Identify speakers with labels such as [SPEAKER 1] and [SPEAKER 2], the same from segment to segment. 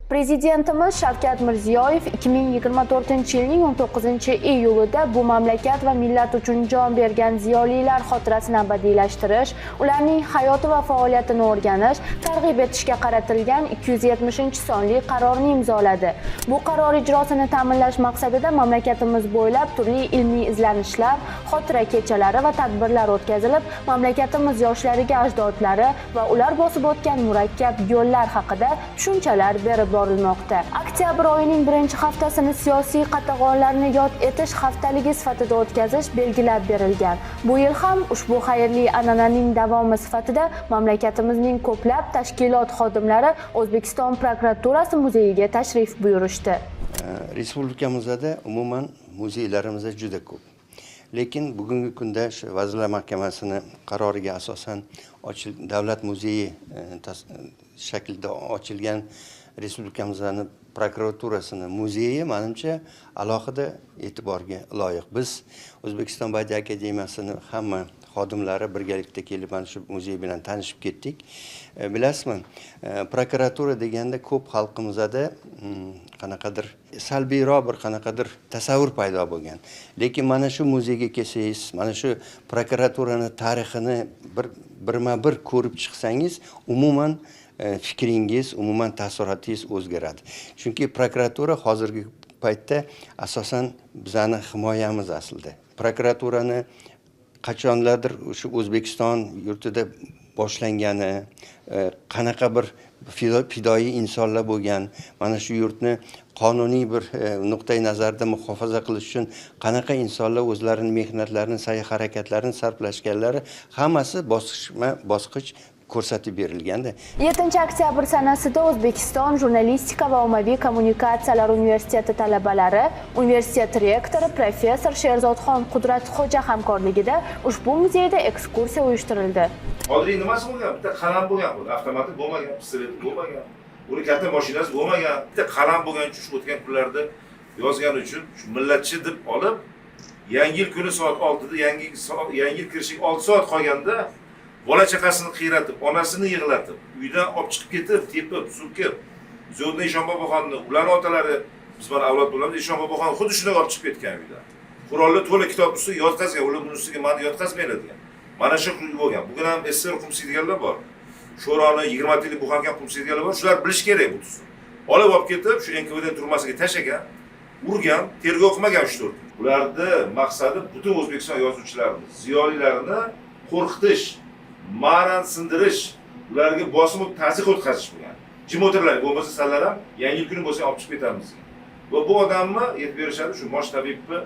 [SPEAKER 1] Prezidentimiz Shavkat Mirziyoyev 2024-yilning 19-iyulida bu mamlakat va millat uchun jon bergan ziyolilar xotirasini abadiylashtirish, ularning hayoti va faoliyatini o'rganish, targ'ib etishga qaratilgan 270-sonli qarorni imzoladi. Bu qaror ijrosini ta'minlash maqsadida mamlakatimiz bo'ylab turli ilmiy izlanishlar, xotira kechalari va tadbirlar o'tkazilib, mamlakatimiz yoshlariga ajdodlari va ular bosib o'tgan murakkab yo'llar haqida tushunchalar berib borilmoqda. Oktyabr oyining birinchi haftasini siyosiy qatag'onlarni yod etish haftaligi sifatida o'tkazish belgilab berilgan. Bu yil ham ushbu xayrli an'ananing davomi sifatida mamlakatimizning ko'plab tashkilot xodimlari O'zbekiston prokuraturasi muzeyiga tashrif buyurishdi.
[SPEAKER 2] Respublikamizda umuman muzeylarimiz juda ko'p. Lekin bugungi kunda shu Vazirlar Mahkamasini qaroriga asosan davlat muzeyi shaklida ochilgan respublikamizning prokuraturasini muzeyi menimcha alohida e'tiborga loyiq. Biz O'zbekiston Badiiy akademiyasini hamma xodimlari birgalikda kelib mana shu muzey bilan tanishib ketdik. Bilasizmi, prokuratura deganda ko'p xalqimizda qanaqadir salbiyroq bir qanaqadir tasavvur paydo bo'lgan. Lekin mana shu muzeyga kelsangiz, mana shu prokuraturani tarixini birma-bir ko'rib chiqsangiz, umuman fikringiz, umuman taassurotingiz o'zgaradi. Chunki prokuratura hozirgi paytda asosan bizani himoyamiz aslida. Prokuraturani qachonlardir shu O'zbekiston yurtida boshlangani, qanaqa bir fidoyi insonlar bo'lgan, mana shu yurtni qonuniy bir nuqtai nazarda muhofaza qilish uchun qanaqa insonlar o'zlarini mehnatlarini, sa'y harakatlarini sarflashganlari hammasi bosqichma bosqich ko'rsatib berilganda.
[SPEAKER 1] 7-oktyabr sanasida O'zbekiston jurnalistika va ommaviy kommunikatsiyalar universiteti talabalari universitet rektori professor Sherzodxon Qudratxo'ja hamkorligida ushbu muzeyda ekskursiya uyushtirildi.
[SPEAKER 3] Qodiriy nimasi bo'lgan? Bitta qalam bo'lgan, uni avtomati bo'lmagan, pistoleti bo'lmagan, uni katta mashinasi bo'lmagan. Bitta qalam bo'lgan uchun shu o'tgan kunlarda yozgani uchun shu millatchi deb olib, Yangi yil kuni soat 6da yangi yil kirishiga 6 soat qolganda bola chaqasini qiyratib, onasini yig'latib, uydan olib chiqib ketib, tepib, so'kib, Ziyoddin Eshonboboxonni, ularning otalari, biz mana avlod bo'lamiz, Eshonboboxon xuddi shunday olib chiqib ketgan uydan. Qurolli to'la kitob ustiga yotqazgan, ular buni ustiga mani yotqazmanglar degan. Mana shu bo'lgan. Bugun ham SSR qumsiydiganlar bor. Sho'roni 20 yillik buxanka qumsiydiganlar bor. Shular bilish kerak bu tuzum. Olib olib ketib, shu NKVD turmasiga tashlagan, urgan, tergov qilmagan 3-4. Ularni maqsadi butun O'zbekiston yozuvchilarini, ziyolilarini qo'rqitish, ma'nan sindirish, ularga bosim ta'ziq o'tkazish bo'lgan. Jim o'tirlar, bo'lmasa sanlar ham yangi yil kuni bo'lsa olib chiqib ketamiz degan. Va bu odamni yetib berishadi, shu Mosh tabibni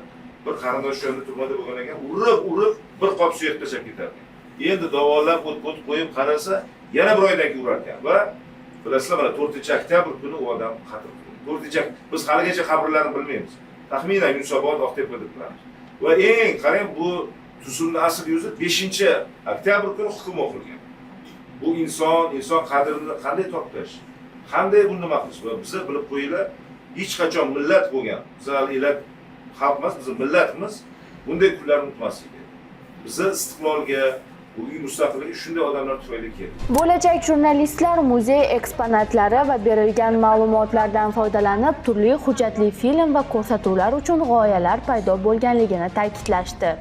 [SPEAKER 3] bir qarindosh shu yerda turmada bo'lgan ekan, urib, urib bir qop suyak tashlab ketar ekan. Endi davolab o't qo'yib qarasa, yana bir oydan keyin urar ekan va bilasizlar, mana 4-oktyabr kuni u odam qatl qilindi. 4 biz haligacha qabrlarini bilmaymiz. Taxminan Yunusobod, Oqtepa deb bilamiz. Va eng qarang, bu tuzumni asl yuzi 5-oktyabr kuni hukm o'qilgan. Bu inson, inson qadrini qanday toptash? Qanday buni nima qilish? Va biza bilib qo'yinglar, hech qachon millat bo'lgan, biz hali elat xalq emas, biz millatmiz. Bunday kunlarni unutmaslik kerak. Biza istiqlolga, bugungi mustaqillikka shunday odamlar tufayli keldik.
[SPEAKER 1] Bo'lajak jurnalistlar muzey eksponatlari va berilgan ma'lumotlardan foydalanib, turli hujjatli film va ko'rsatuvlar uchun g'oyalar paydo bo'lganligini ta'kidlashdi.